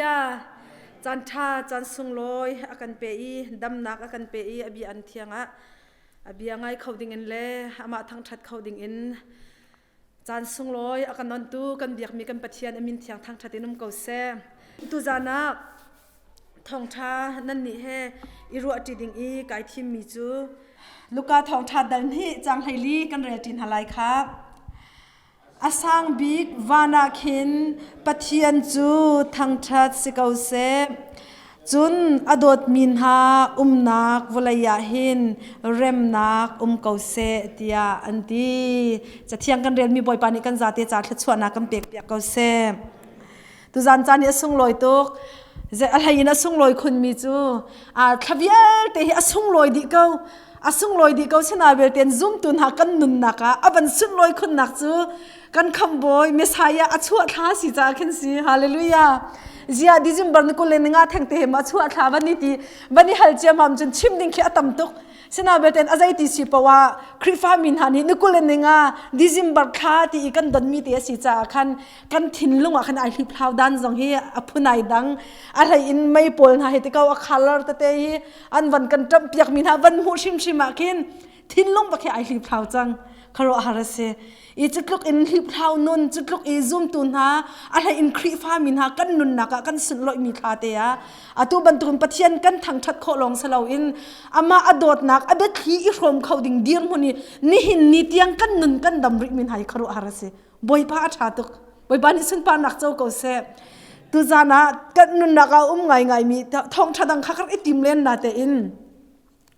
Hallelujah. Caan ṭha, caan sunglawi a kan pe i damnak a kan pe i a bia an thiang ah a bia ngai kho ding in le amah thangṭhat kho ding in caan sunglawi a kan ontu kan biakmi kan Pathian a min thiang thangṭhat in um ko seh. Tuzan ah thawngṭha nan nih he i ruahṭi ding i kai thimmi cu Luka thawngṭha dal hnih caang 14 kan relṭi hna lai kha. A sang bik van ah khin Pathian cu thangṭhat si ko seh. Cun a dawtmi hna umnak vawlei ah hin remnak um ko seh tiah an ti. Cathiang kan relmi Bawipa nih kan zate ca thluachuahnak kan pekpiak ko seh. Tuzan caan hi a sunglawi tuk. A hlei in a sunglawi khunmi cu thla vialte hi a sunglawi dih ko. A sunglawi dih ko sina vialte zumtu hna kan nunnak ah a van sunglawi khunnak cu kan khambawi Messiah a chuah thla si caah khin si. Hallelujah. Zia December ni kul le nga theng te he ma chuah thla van i ti van i hal ciamam cun chim ding khi a tam tuk. Sinain a zeiti si paoh ah Khrihfa mi hna nih ni kul in ninga December thla ti i kan donmi te a si caah khan kan thinlung ah khan ai hliphlau dan zong hi a phun ai dang. A hlei in mei pawl hna hi ti ko a color tete hi an van kan ṭamh piak mi hna van hmuh hrimhrim ah khin thinlung bak hi ai hliphlau cang. Khuaruahhar a si. I cutluk in hliphlau nun, cutluk i zumtu hna, a hlei in Khrihfa mi hna kan nunnak ah kan sunlawihmi thla te ah atu bantukin Pathian kan thangṭhat khawh lawng si loin amah a dawtnak a biathli i hrawm kho ding dirhmun i nihin ni tiang kan nun kan dam rih mi hna hi khuaruahhar a si. Bawipa a ṭha tuk. Bawipa nih sunparnak co ko seh. Tuzan ah kan nunnak ah um ngaingaimi thawngṭha dang kha kar i tim len na tein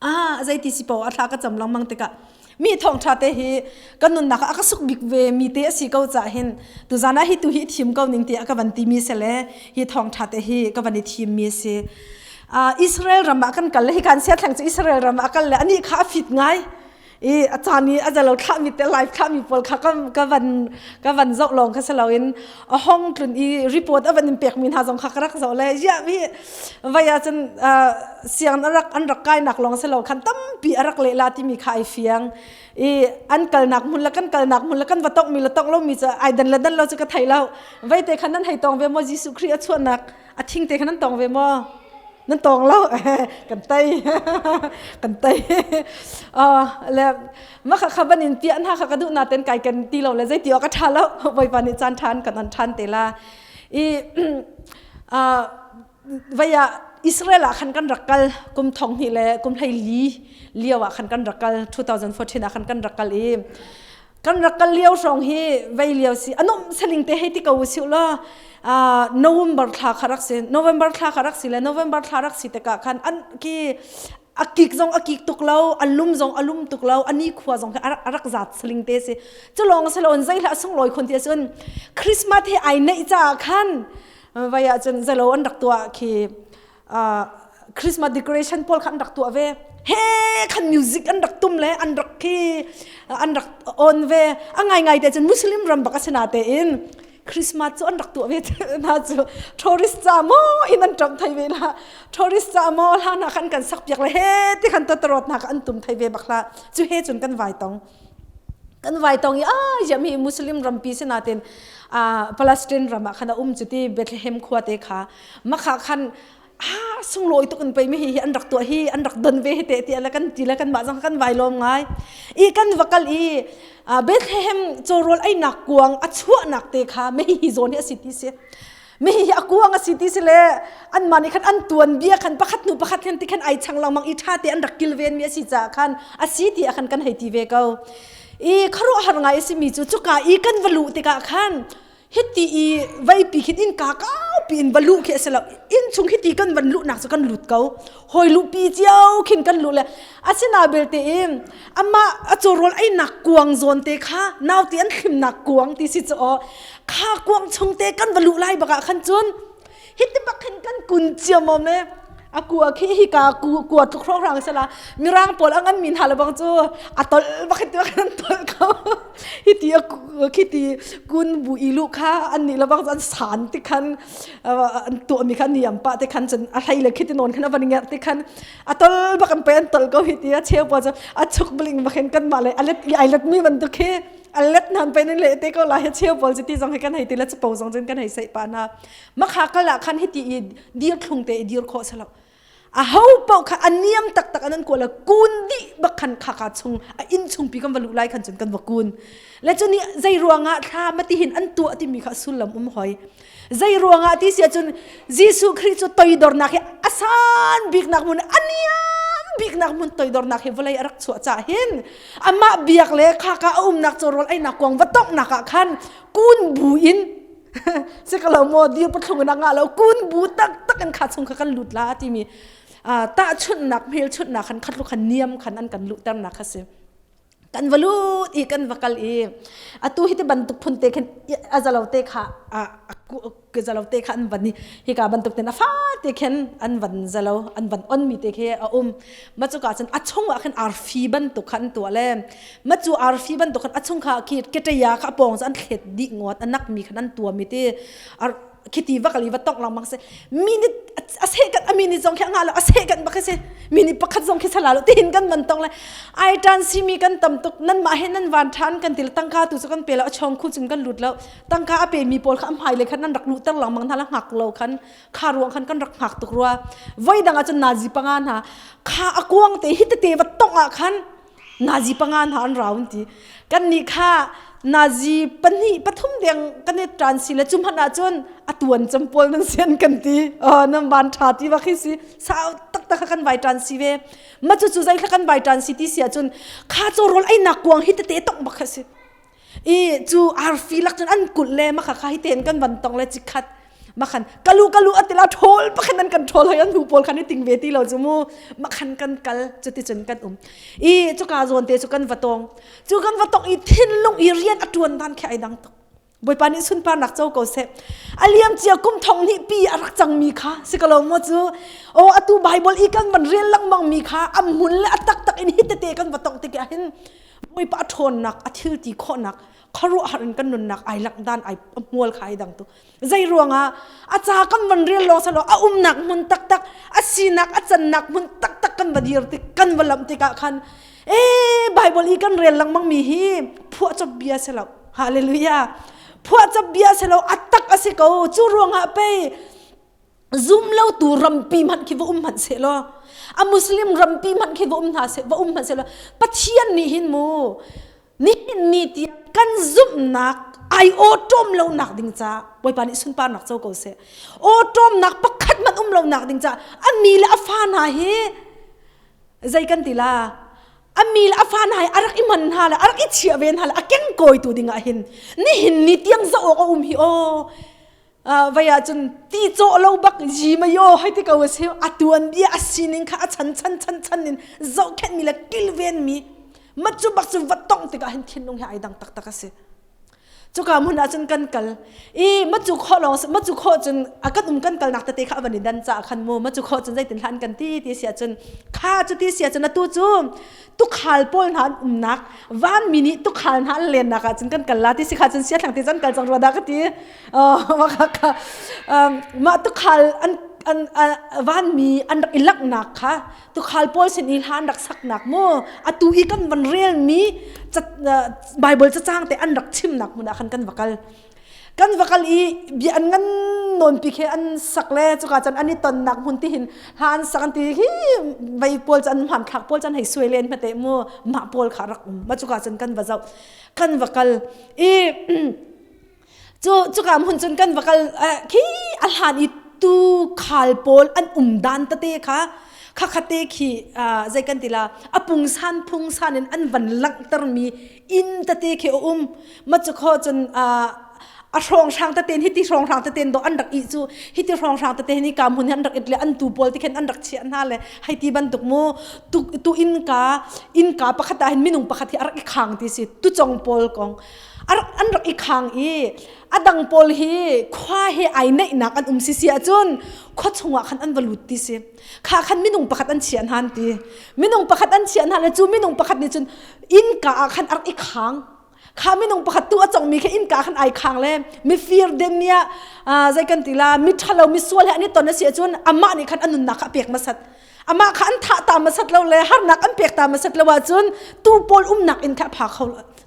ah zeiti si paoh a thla ka cam lengmang tikah mi thawngṭha te hi kan nunnak ah a ka suk bik ve mi te a si ko cah hin tuzan ah hi tu hi thim ko ning ti a ka van ti mi se le hi thawngṭha te hi ka van i thim mi si Israel ram ah kan kal le hi kan sia thleng cu Israel ram ah kal le ani kha a fit ngai i a caan i a zalo thlahmi te live thlahmi pawl kha ka van ka van zoh lawng kha si loin a hong tlun i report a van in pekmi hna zong kha ka rak zoh le ya mi vai ah cun siang arak an rak kainak lawng si lo khan tampi a rak leh la timi kha ai fiang i an kalnak hmun le kan kalnak hmun le kan va tongmi le tong lomi cu ai dan le dan lo cu ka thei lo vai te khan nan hei tong ve maw Jesuh Khrih a chuahnak a thing te khan nan tong ve maw Nan tawng lo kan tei kan tei le ma kha kha ban in piah hna kha ka duh na ten kai kan ti lo le zei ti ka tha lo Bawipa nih caan than kan on than te la i vaya Israel ah khan kan rak kal kum thong hnih le kum hlei li lio ah khan kan rak kal 2014 ah khan kan rak kal i kan rak kal lio hrawng hi vei lio si anom saling te hei ti ko siu la November thla kha rak si November thla kha rak si le November thla rak si tikah khan an ki a kik zong a kik tuk lo a lum zong a lum tuk lo ani khua zong a rak zat saling te si cu lawng si lo zei hlah sunglawi khun ti cun Christmas he ai neih caah khan vai ah cun zelo an rak tuah khi Christmas decoration pawl kha an rak tuah ve he khan music an rak tum le an rak khi an rak on ve a ngai ngai te cun Muslim ram bak asina te in Christmas cu an rak tuah ve na cu tourist ca mo in an ṭam thai ve la tourist ca mo hla na khan kan sak piak le he ti khan tatarot na an tum thai ve bak la cu he cun kan vai tong kan vai tong i a yam hi Muslim rampi sinatin Palestine ram ah khan a um cu ti Bethlehem khua te kha makha khan ah sunglawi tuk in pei mi hi an rak tuah hi an rak don ve hi te ti ala kan ti le kan mah zong kan vai lawm ngai i kan va kal i Bethlehem cawrawl ei nak kuang a chuahnak te kha me hi zawn hi a si ti si me hi a kuang a si ti si le an mah nih khan an tuan bia khan pakhat hnu pakhat khan ti khan ai chang lengmang i tha te an rak kilven mi a si caah khan a si ti ah khan kan hei ti ve ko i khuaruahhar ngai a si mi cu cuka i kan va luh tikah khan hiti i veipi khin inn ka kaupi in va luh khi a si lo inn chung hiti kan van luhnak cu kan lut ko hawi luhpi cio khin kan luh le asina belte in amah a cawrawl einak kuang zawn te kha nauti an thlimnak kuang ti si cu aw kha kuang chung te kan va luh lai bakah khan cun hiti bak khin kan kun ciamom e a kua khi hi ka ku kua tluk hrawng sala mirang pawl ang an min hala bang cu a tol bak ti bak an tol ko hi ti khi ti kun bu ilu kha an ni la bang an san ti khan an tu mi khan niam pa te khan chun a hlei le khi ti non khan avan nger ti khan a tol bak an pe an tol ko hi ti a cheu pa chu a chuk bling bak kan ma le alet i ai let mi ban tu khi. A let nan pe nan le te ko la he cheu pawl ti zong he kan hei ti la chapo zong cun kan hei sei pa na. Makha kal ah khan hiti i dir thlung te i dir khawh selo. A ho paoh kha a niam taktak an an kual kun dih bak khan khaka chung a inn chung pi kan va luh lai khan cun kan va kun. Le cu nih zei ruangah thla mati hin an tuah timi kha sullam um hoi. Zei ruangah ti si ahcun Jesuh Khrih cu toidornak hi a san biknak hmun a niam biknak hmun toidornak hi vawlei a rak chuah caah hin amah biak le khaka a umnak cawrawl einak kuang va tonghnak ah khan kun bu in si ka lo maw dir pathlung in a ngah lo kun bu taktak in kha chung kha kan lut la timi tahchunhnak hmelchunhnak khan khatlu khan niam khan an kan luhternak kha si. Kan va lut i kan va kal i atu hi ti bantuk phun te khin a zalo te kha a zalo te kha an van i hika bantuk ten a fa te khin an van zalo an van on mi te khi a um. Ma chu ka cun a chung ah khin arfi bantuk kha an tuah le ma cu arfi bantuk khan a chung kha khi ketaya kha a pawng an thlet dih ngawt a nak mi khan an tua mi ti khiti va kali va tok langmang se minute a second a minute zong khi nga lo a second bak se minute pakhat zong khi sala lo tin kan man tong le ai tan si mi kan tam tuk nan ma he nan van than kan til tangka tu chu kan pe lo a chong khu chung kan lut lo tangka a pe mi pawl kha am hai le khan nan rak lu ter langmang na la ngak lo khan kha ruang khan kan rak ngak tuk rua voi dang ah cun nazi panga na kha akuang te hi te te va tong ah khan nazi panga hna an raun ti. Kan nih kha nazi pahnih pathum deng kan i tran si le cu hmanh ah cun a tuan cem pawl nan sian kan ti. Nan van tha ti va khi si. Sau taktak kha kan vai tran si ve. Ma cu cu zei kha kan vai tran si ti si ahcun kha caw rawl ei nak kuang hi tete tok bak kha si. I cu arfi lak cun an kulh le ma kha kha hi ten kan van tong le cikhat makhan kalu kalu atila thol pakhan an kan thol hoi an hu pawl khan i ting ve ti lo chu mu. Makhan kan kal chuti chun kan um. I chuka zawn te chu kan vatong chu kan vatong i thinlung i rian a tuan dan khi ai dang tuk. Bawipa nih sunpar nak cho ko seh. Aliam cia kum thong ni pi a rak cang mi kha si ko lo mo chu. O atu bible i kan van rel lengmang mi kha am mun le a tak tak in hi tete kan vatong te ke hin Bawipa a ṭhawnnak a thil ti khawhnak khuaruahhar in kan nunnak ai lak dan ai hmual kha ai dang tu. Zei ruangah a ca kan van rel lawng salo a umnak hmun taktak a sinak a cannak hmun taktak kan va dir tik kan va lamh tikah khan e Bible i kan rel lengmang mi hi phuah cop bia si lo. Hallelujah. Phuah cop bia si lo a tak a si ko. Cu ruangah pei zum lo tu rampi hmanh khi va um hmanh seh law a muslim rampi hmanh khi va um hna seh va um hmanh seh law pathian nih hin mu nihin ni tiang kan zumhnak ai awṭawm lo nak ding ca bawipa nih sunparnak co ko seh. Awṭawmnak pakhat hmanh um lo nak ding ca a mi le a fa hna hi zei kan ti la? A mi le a fa hna hi a rak i man hna le a rak i chiah ve hna le a keng kawi tu ding ah hin nihin ni tiang zoh awk a um hi aw. Vai ah cun ti cawh lo bak yi ma yo hei ti ko a si. A tuan bia a sining kha a chan chan chan chan in zohkhenh mi le kilven mi ma cu bak cu va tong tikah hin thinlung hi ai dang taktak a si. Cuka hmun ah cun kan kal. I ma cu khawh lawng ma cu khawh cun a kan um kan kalnak tete kha a van i dan ca khan mu. Ma cu khawh cun zeitin hlan kan ti ti si ahcun kha cu ti si ahcun atu cu tukhal pawl hna an umnak vanmi nih tukhal hna an lennak ah cun kan kal la ti si kha cun sia thlang ti cun kal cang rua dah ka ti. Mah tukhal an an vanmi an rak i laknak kha tukhal pawl sin i hla an rak saknak mu. Atu i kan van relmi Bible cacang te an rak chimnak hmun ah khan kan va kal. Kan va kal i bia an ngan nawn pi khi an sak le cuka cun an i tonnak hmun ti hin hla an sak an ti hi vei pawl cu an hmanthlak pawl cu an hei suai len hmate mu. Mah pawl kha rak um. Ma cuka cun kan va zoh. Kan va kal i cu cuka hmun cun kan va kal khi a hlan i tu khal pawl an um dan tete kha kha khate khi zei kan ti la a pungsan phungsan in an van langhter mi inn tete khi a um. Ma cu kho cun a hrawng hrang tete hi ti hrawng hrang tete do an rak i cu hi ti hrawng hrang tete ni kam hun an rak it le an tu pawl ti khen an rak chiah hna le hei ti bantuk mu. Tu tu inn ka inn ka pakhat ah hin minung pakhat hi a rak i khang ti si tu chong pawl kong. An rak i khang i adang pawl hi khua he ai neihnak an um si si ahcun khua chungah khan an va lut ti si. Kha khan minung pakhat an chiah hna an ti. Minung pakhat an chiah hna le cu minung pakhat nih cun inn ka ah khan a rak i khang. Kha minung pakhat tu a congmi kha innka khan ai khang le mifir demia zei kan ti la mi thalo mi sual he an i ton a si ahcun amah nih khan a nunnak kha a pek masat amah kha an thah ta masat lo le harnak an pek ta masat lo ahcun tu pawl umnak in kha a pha kho.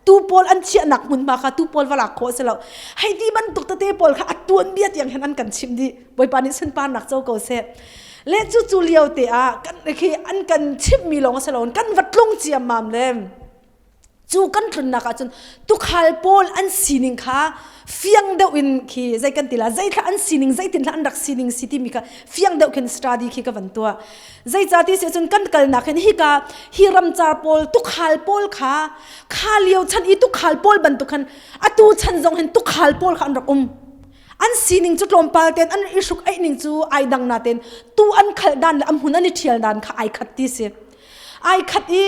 Tu pawl an chiahnak hmunhma kha tu pawl va lak khawh a si lo. Hei ti bantuk tete pawl kha a tuanbia tiang hin an kan chimh dih. Bawipa nih sunparnak co ko seh. Le cu cu lio te ah kan khi an kan chimhmi lawng a si lo kan va tlung ciammam le cu kan tlunnak ah cun tukhal pawl an sining kha fiang deuh in khi zei kan ti la zeithla an sining zeitin hla an rak sining si timi kha fiang deuh khin study khi ka van tuah. Zeicati si cun kan kalnak hin hika hi ramcar pawl tukhal pawl kha kha lio chan i tukhal pawl bantuk khan atu chan zong hin tukhal pawl kha an rak um. An sining cu tlawmpal ten an i hruk aih ning cu ai dang na ten tu an khal dan le am hun an i thial dan kha ai khat ti si. Ai khat i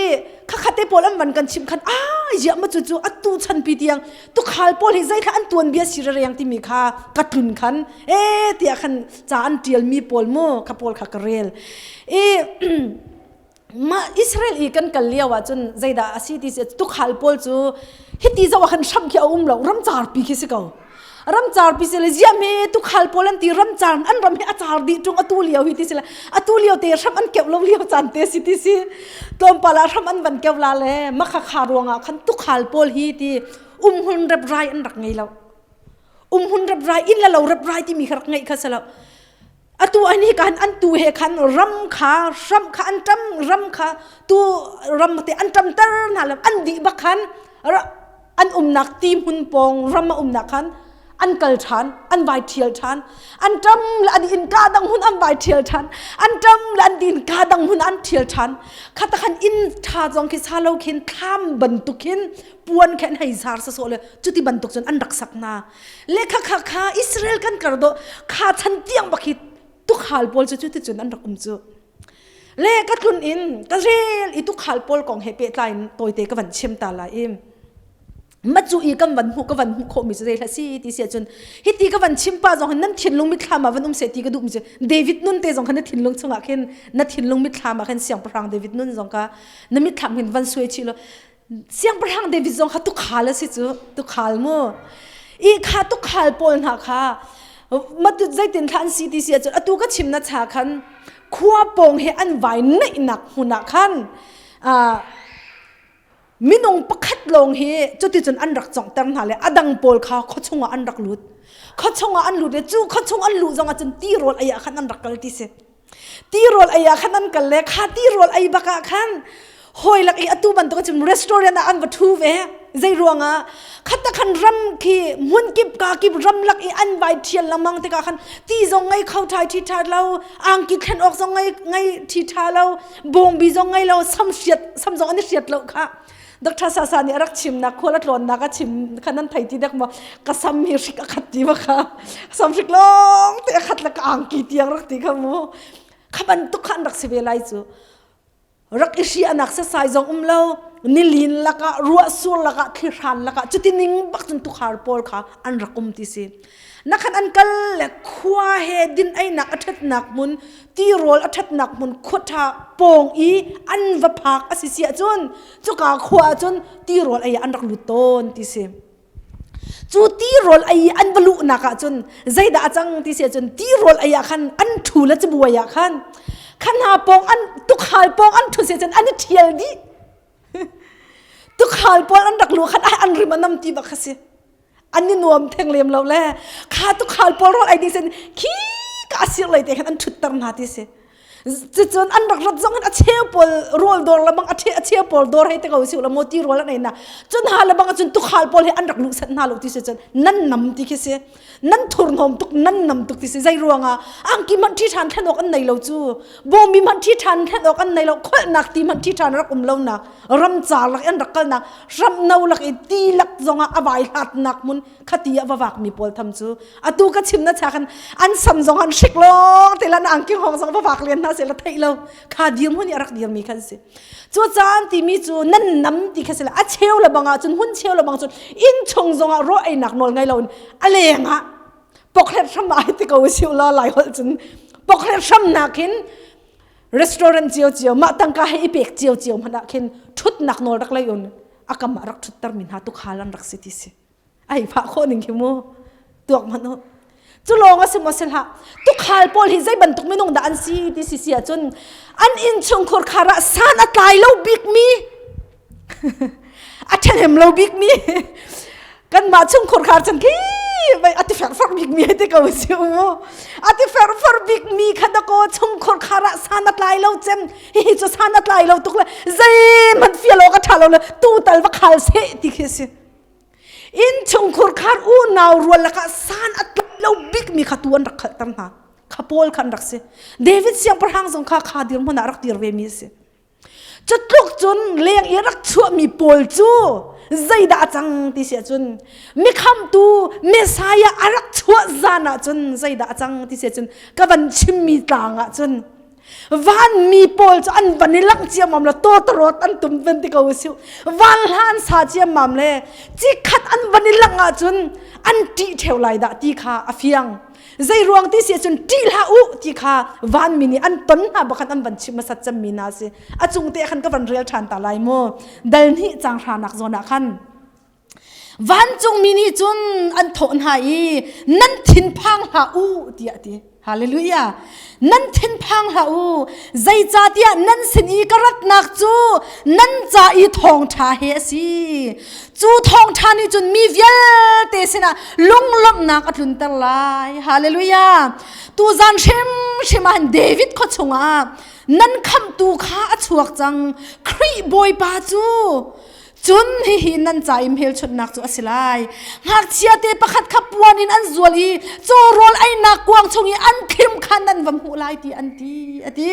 khakhat te pawl an van kan chim khan a ya ma cu cu atu chan pi tiang tukhal pawl hi zeithla an tuan bia si reng timi kha ka tlun khan e tiah khan ca an tial mi pawl mu kha pawl kha ka rel i mah Israel i kan kal lio ah cun zeidah a si ti si tukhal pawl cu hiti zoh ah khan hram khi a um lo ramcar pi khi si ko ramcar pi si le ziam hi tukhal pawl an ti ramcar an ram hi a car dih ṭung atu lio hi ti si le atu lio te hram an keuh lo lio caan te si ti si tlawmpal ah hram an van keuh la le makha kha ruangah khan tukhal pawl hi ti umhun rep rai an rak ngei lo umhun rep rai inn le lo rep rai timi kha rak ngeih kha si lo atu an hi kan an tu he khan ram kha ram kha an ṭam ram kha tu ram te an ṭam ter hna lo an dih bak khan an umnak ti hmun pawng ram a umnak khan an kal ṭhan an vai ṭhial ṭhan an ṭam le an inn ka dang hun an vai ṭhial ṭhan an ṭam le an din ka dang hun an ṭhial ṭhan khata khan inn ṭha zong khi sa lo khin thlam bantuk khin puan khen hei zar sa so le cuti bantuk cun an rak sak na le kha kha kha Israel kan kar do kha chan tiang bak hi tukhal pawl cu cuti cun an rak um cu le ka tlun in ka rel i tukhal pawl kong he pehtlai in tawite ka van chim ta lai i macu i kan van hmuh ka van hmuh khawhmi cu zei hlah si ti si ahcun hiti ka van chim pa zong hin nan thinlung mitthlam ah van um seh ti ka duhmi cu David nun te zong kha na thinlung chungah khin na thinlung mitthlam ah khin siangpahrang David nun zong kha na mitthlam hin van suai chih law Siangpahrang David zong kha tukhal a si cu tukhal mu i kha tukhal pawl hna kha matut zeitin thla an si ti si ahcun atu ka chim na cha khan khua pawng he an vai neihnak hmun ah khan minung pakhat lawng hi cuticun an rak conghter hna le a dang pawl kha khuachung ah an rak lut khuachung ah an lut le cu khuachung an luh zong ah cun tirawl ei ah khan an rak kal ti si Tirawl ei ah khan an kal le kha tirawl ei bak ah khan hawi lak i atu bantuk cun restaurant ah an va ṭhu ve. Zei ruangah khat khan ram khi hmun kip ka kip ram lak i an vai ṭhial lengmang tikah khan ti zong ngei kho ṭhai ṭhi ṭha lo angki thlen awk zong ngei ngei ṭhi ṭha lo bawngbi zong ngei lo sam hriat sam zong an i hriat lo kha Dr. Sasa nih a rak chimnak khual a tlawnnak a chim kha nan thei ti dek maw ka sam hi hrik a khat ti ma kha sam hrik lawng te a khat le ka angki tiang rak ti kha mu kha bantuk kha an rak si ve lai cu rak i hri anak sasai zong um lo nilin lakah ruah sur lakah thlihran lakah cuti ning bak cun tukhar pawl kha an rak um ti si Na khan an kal le khua he din einak a ṭhatnak hmun, tirawl a ṭhatnak hmun khuaṭha pawng i an va phak a si si ahcun cuka khua ahcun tirawl ei ah an rak lut tawn ti si. Cu tirawl ei i an va luhnak ahcun zeidah a cang ti si ahcun tirawl ei ah khan an ṭhu le cabuai ah khan khan hna pawng an tukhal pawng an ṭhu si ahcun an i ṭhial dih. Tukhal pawl an rak luh khan an rim a nam ti bak kha si. An i nuam theng lem lo le kha tukhal pawl rawl ei ding sin khi ka sir lei te khan an ṭhutter hna ti si. Cucun an rak rat zong in a cheu pawl rawl dawr lamang a a cheu pawl dawr hei te ko si la maw ti rawl an ei na. Cun ha lebang cun tukhal pawl he an rak luh sat hna lo ti si cun nan nam ti khi si. Nan thurhnawm tuk nan nam tuk ti si zei ruangah angki hmanh ṭhi ṭhan thlen awk an nei lo cu. Bawmi hmanh ṭhi ṭhan thlen awk an nei lo kholhnak ti hmanh ṭhi ṭhan rak um lo nak ramcar lak an rak kalnak ramno lak i ti lak zongah a vai hlatnak hmun khati a va vakmi pawl tham cu atu ka chim na cha khan an sam zong an hrik lawng te lan angki hong zong va vak len hna se la theih lo kha dir hmun i a rak dirmi khan si cu caan timi cu nan nam ti kha si la a cheu le bangah cun hun cheu le bang cun inn chung zongah ro einak nawl ngei lo in a leng ah pokhlet hram ai ti ko si la lai holh cun pokhlet hram nak hin restaurant cio cio mah tangka he i pek cio cio hmanh ah khin thutnak nawl rak lei un akam ah rak thutter mi hna tukhal an rak si ti si ai phah khawh ning khi mu tuak hmanh u cu lawng a si maw si hlah tukhal pawl hi zei bantuk minung dah an si ti si si ahcun an innchungkhur khar ah san a tlai lo bik mi. A ṭhahnem lo bik mi kanmah chungkhur khar chan khi vai a ti ferfar bik mi te ko si mu. A ti ferfar bik mi kha da ko chungkhur khar ah san a tlai lo cem. Hihi cu san a tlai lo tuk le zeihmanh fial awk a ṭha lo le tu tal va khal seh ti khi si. Inn chungkhur khar unau rual lakah san a tlai lo bik mi kha tu an rak khalhter hna. Kha Paul kha an rak si. David siangpahrang zong kha kha dirhmun ah rak dir ve mi a si. Cutluk cun leng i rak chuahmi pawl cu zeidah a cang ti si ahcun mikhamtu Messiah a rak chuah zan ahcun zeidah a cang ti si ahcun ka van chimmi tlang ahcun vanmi pawl cu an van i langh ciammam le tawtawrawt an tum van ti ko siu van hla an sa ciammam le cikhat an van i langh ahcun an ṭih ṭheo lai dah ti kha a fiang. Zei ruang ti si ahcun ṭih hlah u ti kha vanmi nih an ton hna bakhan an van chim hmasat cemmi hna si. A cung te khan ka van rel ṭhan ta lai mu. Dal hnih cang hranak zawn ah khan vancungmi nih cun an thawh hna i nan thinphang hlah u tiah a ti. Hallelujah. Nan thinphang hlah u. Zeicahtiah nan sin i ka ratnak cu nan ca i thawngṭha he a si. Cu thawngṭha nih cun mi vialte sinah lunglawmhnak a tlunter lai. Hallelujah. Tuzan hrimhrim ah David khua chungah nan khamhtu kha a chuak cang. Khrih Bawipa cu Cun hihi nan ca i hmelchunhnak cu a si lai. Ngakchia te pakhat kha puan in an zual i caw rawl einak kuang chung i an thlim kha nan va hmuh lai ti an ti a ti.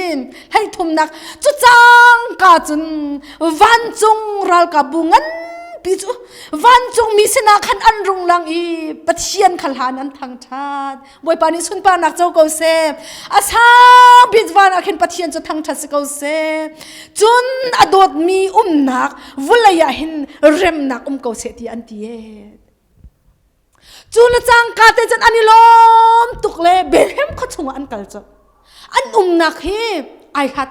Hei thumnak cu cangka cun vancung ralkapbu nganpi cu vancung mi sinah khan an rung lang i Pathian kha hlan an thangṭhat. Bawipa nih sunparnak co ko seh. A sang bik van ah khin Pathian cu thangṭhat si ko seh. Cun a dawtmi umnak vulei ah hin remnak um ko seh ti an ti ee. Cu le cangka te cun an i lawm tuk le Bethlehem khua chungah an kal colh. An umnak hi ai hlat.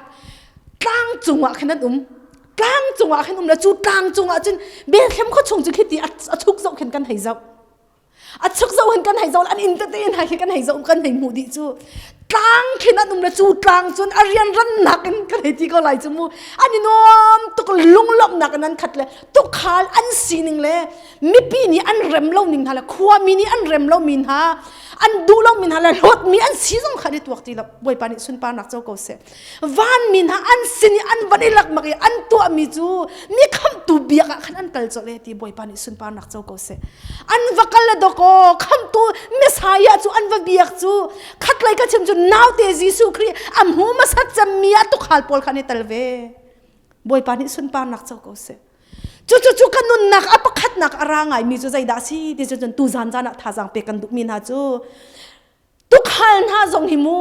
Tlang cungah khin an um. Tlang cungah khin um le cu tlang cungah cun Bethlehem khua chung cu khi ti a chuk zoh khin kan hei zoh. A chuk zoh hin kan hei zoh an inn tete in hai khi kan hei zoh kan hei hmuh dih cu tlang khin an um le cu tlang cun a rian rannak in kan hei ti ko lai cu mu an i nuam tuk lunglawmhnak in an khat le tukhal an sining le mipi nih an rem lo ning hna le khuami nih an rem lo mi hna an duh lo mi hna le hlawt mi an si zong kha an i tuak ti lo bawipa nih sunparnak co ko seh vanmi hna an sin i an van i lakmak i an tuahmi cu mi khamhtu biak ah khan an kal colh e ti bawipa nih sunparnak co ko seh an va kal le dawkaw khamhtu Messiah cu an va biak cu khatlei ka chim cu naute Jesuh Khrih a hmu hmasat cemmi ah tukhal pawl kha an i tel ve bawipa nih sunparnak co ko seh cu cu cu ka nunnak a pakhatnak a ra ngaimi cu zeidah a si ti cu cun tu zan zan ah thazaang pek kan duhmi hna cu tukhal hna zong hi mu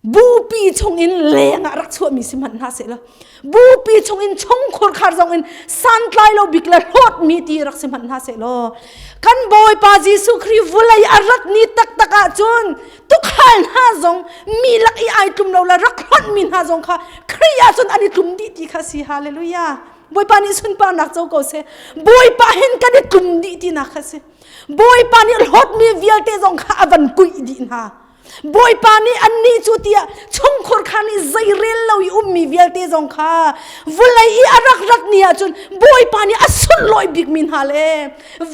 Bupi chungin lengah rak chuahmi si hmanh hna seh law bupi chungin chungkhur khar zong in santlai lo bik le hlawtmi ti rak si hmanh hna seh law kan Bawipa Jesuh Khrih vulei a rat ni taktak ahcun tukhal hna zong mi lak i ai tlum lo le rak hlonhmi hna zong kha Khrih ahcun an i tlum dih ti kha si hallelujah Bawipa nih sunparnak co ko seh Bawipa hin kan i tlum dih tinak kha si Bawipa nih hlawtmi vialte zong kha a van kuih dih hna Bawipa nih annih cu tiah chungkhur kha nih zeirel lo i ummi vialte zong kha vulei i a rak rat ni ahcun Bawipa nih a sunlawih bikmi hna le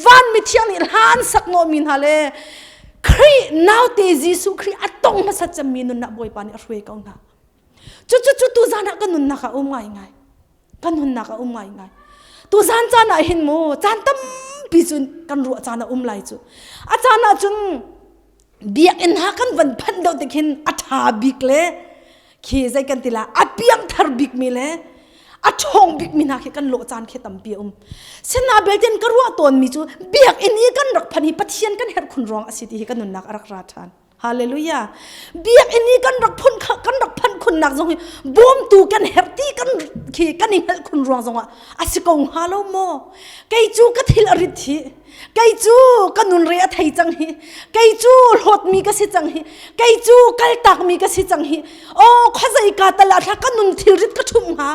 van mithiang nih hla an sak hnawhmi hna le Khrih naute Jesuh Khrih a tong hmasat cemmi nunnak Bawipa nih a hruai ko hna. Cucu cu tuzan ah ka nunnak a um ngaingai. Ka nunnak a um ngaingai. Tuzan caan ah hin mu caan tampi cun kan ruah caan a um lai cu. A caan ah cun biakinn ha kan van phanh deuh tik hin a ṭha bik le khi zei kan ti la a piangthar bik mi le a ṭhawng bik mi hna khi kan lawh caan khi tampi a um sina belten ka ruah tawn mi cu biakinn i kan rak phan hi Pathian kan herh khun ruang a si ti hi kan nunnak a rak ra ṭhan Hallelujah. Biakinn i kan rak phun kan rak phanh khunnak zong hi bawmtu kan herh ti kan khi kan i hngalh khun ruang zong ah a si ko hnga lo maw? Kei cu ka thil a rit hi Kei cu ka nun re a thei cang hi. Kei cu hlawtmi ka si cang hi. Kei cu kaltakmi ka si cang hi. Oh, khuazei ka tal ah thla ka nun thilrit ka ṭhumh hnga.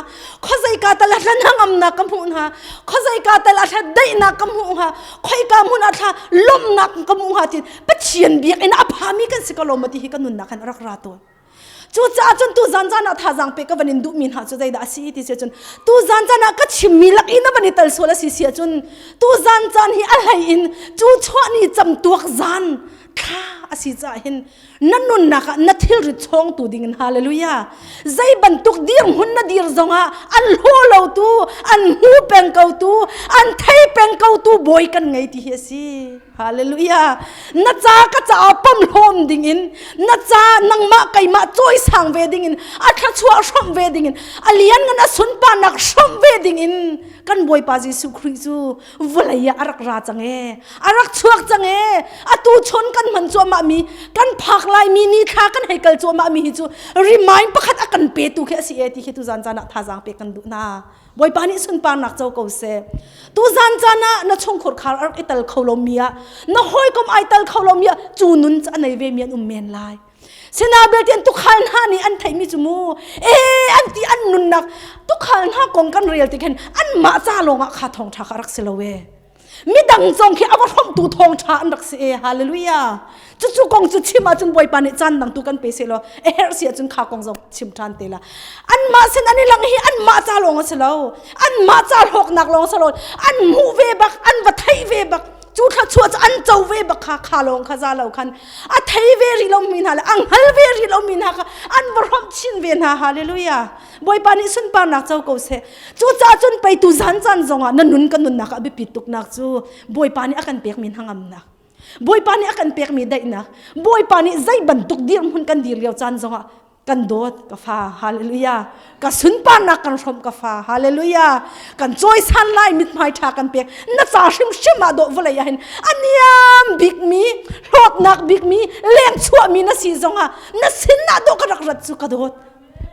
Khuazei ka tal ah thla hnangamnak ka hmuh hnga. Khuazei ka tal ah thla daihnak ka hmuh hnga. Khoika hmun ah thla lawmhnak ka hmuh hnga tin Pathian biakinn a phami kan si ko lo maw ti hi ka nunnak han rak ra tawn. Cucaah cun tu zan zan ah thazaang pe ka van in duhmi hna cu zeidah a si ti si cun tu zan zan ah ka chimmi lak in a van i tal sual a si si ahcun tu zan caan hi a hlei in cu chuah ni camtuak zan thla a si caah hin na nunnak ah na thilrit chawngtu ding in hallelujah. Zei bantuk dirhmun na dir zongah an hlaw lo tu, an hmu peng ko tu, an thei peng ko tu bawi kan ngei ti hi a si. Hallelujah. Na ca ka caah pom hlawm ding in, na ca nangmah keimah cawisang ve ding in, a thluachuah hrawmh ve ding in, a lianngan a sunparnak hrawmh ve ding in kan Bawipa Jesuh Khrih cu vawlei ah a rak ra cang ee. A rak chuak cang ee. Atu chon kan hman cuahmah mi, kan phak lai mi ni thla kan hei kal cuahmah mi hi cu remind pakhat a kan petu khi a si ee ti khi tu zan caan ah thazaang pek kan duh hna. Bawipa nih sunparnak co ko seh. Tu zan caan ah na chungkhur khar a rak i tal kho lomi ah, na hawikom ai tal kho lomi ah cu nun cu a nei ve mi an um men lai. Sina belte an tukhal hna nih an theihmi cu mu ee an ti an nunnak tukhal hna kong kan rel ti khin anmah ca lawng ah kha thawngṭha kha rak si lo ee. Midang zong khi a va hrawmhtu thawngṭha an rak si e. Hallelujah. Cucu kong cu chim ahcun Bawipa nih caan dang tu kan pe seh law a herh si ahcun kha kong zong chim ṭhan te la. Anmah sin an i lang hi anmah ca lawng a si lo. Anmah ca hlawknak lawng a si lo. An hmuh ve bak, an va theih ve bak. Cu thluachuah cu an co ve bak kha kha lawng kha za lo khan a thei ve rih lomi hna le a hngal ve rih lomi hna kha an va hrawmh chin ve hna. Hallelujah. Bawipa nih sunparnak co ko seh. Cucaah cun pei tu zan caan zongah na nun kan nunnak ah biapit tuknak cu Bawipa nih a kan pekmi hnangamnak, Bawipa nih a kan pekmi daihnak, Bawipa nih zei bantuk dirhmun kan dir lio caan zongah kan dawt ka fa, hallelujah, ka sunparnak kan hrawmh ka fa, hallelujah, kan cawisan lai mithmai ṭha kan pek. Na ca hrimhrim ah dawh vawlei ah hin a niam bikmi hlawtnak bikmi leng chuahmi na si zongah na sin ah dawh ka rak rat cu ka dawt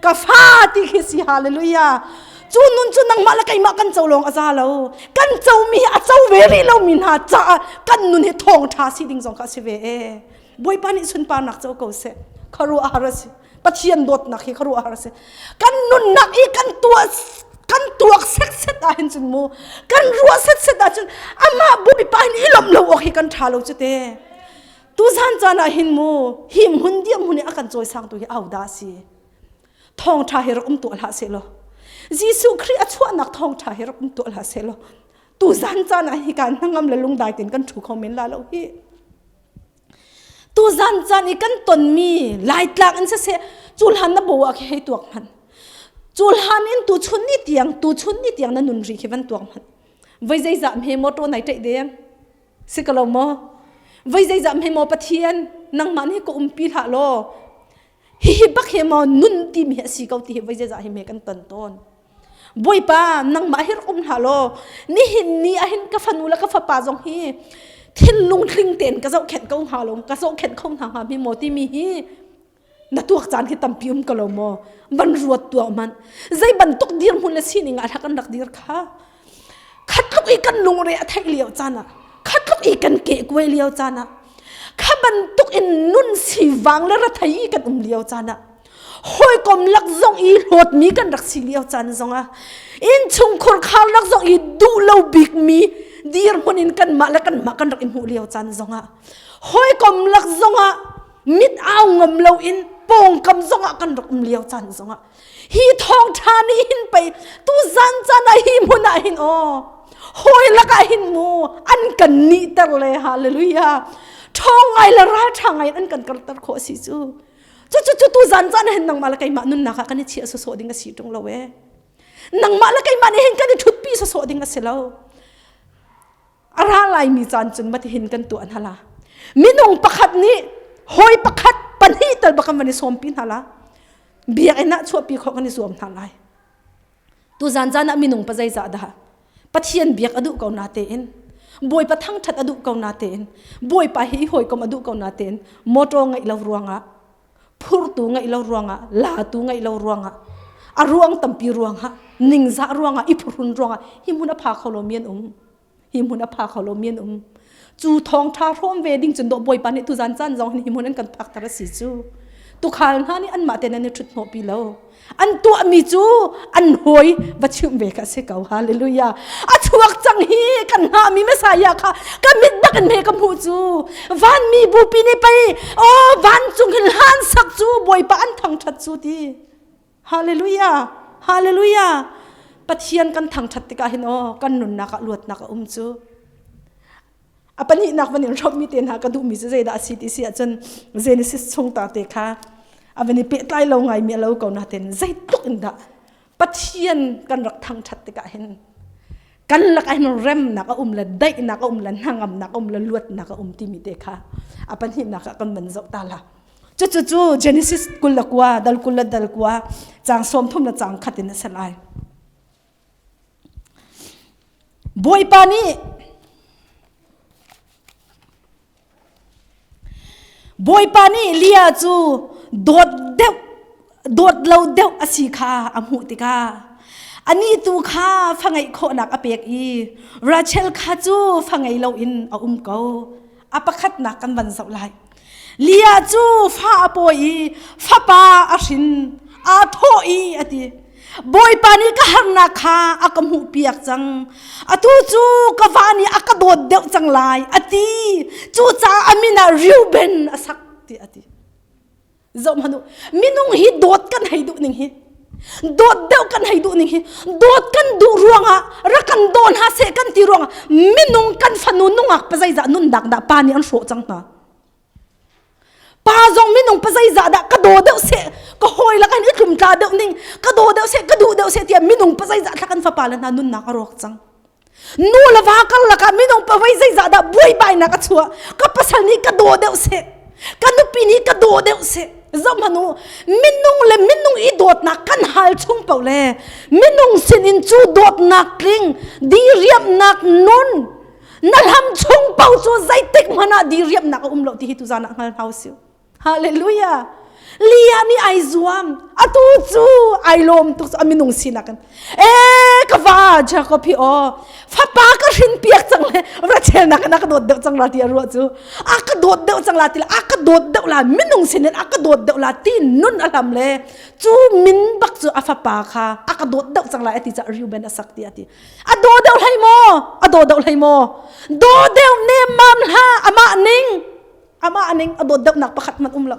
ka fa ti khi si. Hallelujah. Cu nun cu nangmah le keimah kan co lawng a za lo, kan comi a co ve rih lomi hna caah kan nun hi thawngṭha si ding zong kha a si ve e. Bawipa nih sunparnak co ko seh. Khuaruahhar a si Pathian dawtnak hi, khuaruahhar a si. Kan nunnak i kan tuah kan tuak set set ah hin cun mu kan ruah set set ah cun amah Bawipa hin i lawmh lo awk hi kan ṭha lo cu te. Tuzan caan ah hin mu hi hmun diam hmun i a kan cawisang tu hi au dah si? Thawngṭha hi rak um tuah hlah seh law, Jesuh Khrih a chuahnak thawngṭha hi rak um tuah hlah seh law, tuzan caan ah hi kan hnangam le lungdai ten kan ṭhu kho men la lo hi. Tuzan caan i kan tonmi Laitlak in siseh, cu hlan na bo ah khi hei tuak hmanh, cu hlan in tu chun ni tiang, tu chun ni tiang na nun ri khi van tuak hmanh. Voi zeizah hme motor nai ṭaih deng si ka lo maw? Voi zeizah hme maw Pathian nangmah nih ka umpi hlah law hihi bak hi maw nun timi hi a si ko ti hi voi zeizah hi me kan ton tawn. Bawipa nangmah hi rak um hlah law nihin ni ah hin ka fanu le ka fapa zong hi thinlung tling tein ka zohkhenh ko hnga lo, ka zohkhenh kho hna hnga mi maw timi hi na tuak caan hi tampi um ko lo maw? Van ruat tuah hmanh. Zei bantuk dirhmun le sining ah kan rak dir kha. Khatluk i kan lungre a theih lio caan ah, khatluk i kan ke kuai lio caan ah, kha bantuk in nun sivang le rathei i kan um lio caan ah, hawikom lak zong i hlawtmi kan rak si lio caan zong ah, innchungkhur khar lak zong i duh lo bikmi dirhmun in kanmah le kanmah kan rak i hmuh lio caan zong ah, hawikom lak zong ah mit au ngam lo in pawngkam zong ah kan rak um lio caan zong ah, hi thawngṭha nih hin pei tu zan caan ah hi hmun ah hin aw hawi lakah hin mu an kan nihter le. Hallelujah. Ṭhawng ngai le ralṭha ngai an kan karter khawh si cu. Cu cu cu tu zan caan hin nangmah le keimah nunnak ah kan i chiah sawsawh ding a si ṭung lo e. Nangmah le keimah nih hin kan i ṭhutpi sawsawh ding a si lo. A ra laimi caan cun matihin kan tuah hna la. Minung pakhat nih hawi pakhat pahnih tal bak kan van i sawmpi hna la. Biakinn ah chuahpi khawh kan i zuam hna lai. Tu zan zan ah minung pa zeizah dah Pathian biak a duh ko na tein, Bawipa thangṭhat a duh ko na tein, Bawipa hi hawikom a duh ko na tein, motor ngeih lo ruangah, phurtu ngeih lo ruangah, latu ngeih lo ruangah, a ruang tampi ruangah, ningzah ruangah, i phuhrun ruangah hi hmun a pha kho lomi an um. Hi hmun a pha kho lomi an um. Cu thawngṭha hrawm ve ding cun dawh Bawipa nih tuzan caan zong hi hmun an kan phakter a si cu. Tukhal hna nih anmah ten an i ṭhut hnawhpi lo. An tuahmi cu an hawi va chimh ve kha si ko. Hallelujah. A chuak cang hi kan hngahmi Messiah kha ka mit bak in he ka hmuh cu. Vanmi bupi nih pei oh vancung hin hlan sak cu Bawipa an thangṭhat cu ti. Hallelujah. Hallelujah. Pathian kan thangṭhat tikah hin aw kan nunnak ah luatnak a um cu. A pahnihnak van in hrawmmi te hna ka duhmi cu zeidah a si ti si ahcun Genesis chung ta te kha a van i pehtlai lo ngaimi a lo ko nain zeitluk in dah Pathian kan rak thangṭhat tikah hin kan lakah hin remnak a um le daihnak a um le hnangamnak a um le luatnak a um timi te kha a pahnihnak ah kan van zoh ta la. Cucu cu Genesis 29 dal 20 le dal kua caang 30 le caang khat in a si lai. Bawipa nih Bawipa nih Leah cu dawt deuh dawt lo deuh a si kha a hmuh tikah anih tu kha fa ngeih khawhnak a pek i Rachel kha cu fa ngei loin a um ko. A pakhatnak kan van zoh lai. Leah cu fa a pawi i fapa a hrin aa thawh i a ti. Bawipa nih ka harnak kha a ka hmuhpiak cang. Atu cu ka va nih a ka dawt deuh cang lai a ti. Cucaah a min ah Reuben a sak ti a ti. Zoh hmanh u, minung hi dawt kan hei duh ning hi dawt deuh kan hei duh ning hi dawt kan duh ruangah rak kan daw hna seh kan ti ruangah minung kan fanu nungak pazeizah nundak dah pa nih an hrawh cang hna. Pa zong minung pa zeizah dah ka daw deuh seh ka hawi lak in i tlumtla deuh ning ka daw deuh seh ka duh deuh seh tiah minung pa zeizah thla kan fapa le hna nunnak a rawk cang. Nu le va karlak ah minung pa voi zeizah dah buaibainak a chuah ka pasal nih ka daw deuh seh ka nupi nih ka daw deuh seh zohhmanh u minung le minung i dawtnak kan hal chung paoh le minung sinin cu dawtnak tling diriamnak nun na hlam chung paoh cu zeitik hmanh ah diriamnak a um lo ti hi tuzan ah hngal hna usih Hallelujah. Leah nih ai zuam. Atu cu ai lawm tuk cu a minung sinak in. Eh ka va Jacob hi aw fapa ka hrin piak cang le Rachel nak in a ka dawt deuh cang la ti a ruah cu. A ka dawt deuh cang la ti a ka dawt deuh la minung sin in a ka dawt deuh la ti nun a hlam le cu min bak cu a fapa kha a ka dawt deuh cang la ti ca Reuben a sak ti a ti. A daw deuh hlei maw? A daw deuh hlei maw? Daw deuh nemmam hlah amah ning amah ning a dawt deuhnak pakhat hmanh um lo